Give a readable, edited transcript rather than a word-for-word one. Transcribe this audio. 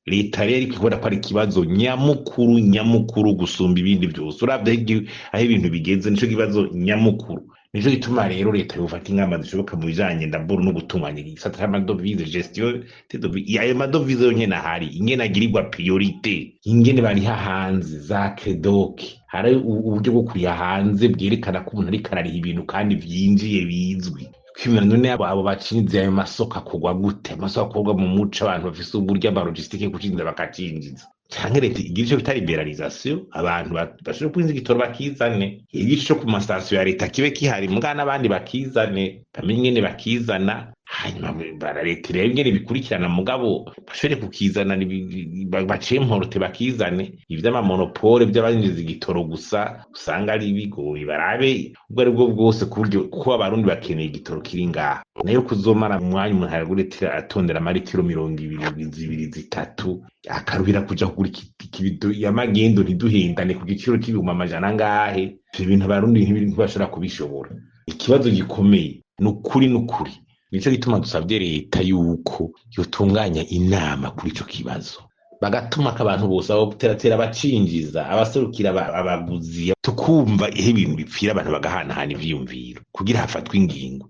Leta rero ikibona ko ari ikibazo nyamukuru nyamukuru gusumba ibindi vyose. Uravye aho ibintu bigeze, nico kibazo nyamukuru. Nico gituma rero leta yofata ingamba zishoboka mu bijanye ndaboro no gutunganya igisata c'amadovize, gestion, ayo madovize yonyene ahari, ingene agirirwa priorité, ingene bariha hanze za CREDOC. Hari uburyo bwo kuriha hanze bwerekana ko umuntu ariko arariha ibintu kandi vyinjiye bizwi. Kwibona none abo bacinjiza, ayo masoko akorwa gute? Amasoko akorwa mu muco, abantu bafise uburyo ama logistique kucinjiza bakacinjiza, canke leta igira ico bita libéralisation, abantu bashobora kwinjiza igitoro bakizane, igice co ku masitasiyo ya leta kibe kihari, muga n'abandi bakizane, bamenye ingene bakizana. Hanyuma leta rero ingene bikurikirana, mugabo bashobore kukizana, bacemporte bakizane. Ivy'ama monopole vy'abanjiza igitoro gusa usanga ari bigoye. Barabe ubwo ari bwo bwose ku buryo, kuko Abarundi bakeneye igitoro kiri ngaha. Nayo kuzomara umwanya umuntu aragura atondera amaritiro 20, 2, 3, akaruhira kuja kugura ikibido y'amagendo. Ntiduhendane ku giciro c'ibihumbi amajana angahe. Ivyo bintu Abarundi ntibashobora kubishobora. Ikibazo gikomeye, ni ukuri, ni ukuri. Nico gituma dusavye leta yuko yotunganya inama kuri ico kibazo, bagatumako abantu bose, abo teratera, abacinjiza, abaserukira abaguzi, tukumva ihe ibintu bipfira, abantu bagahanahana ivyiyumviro kugira hafatwe ingingo.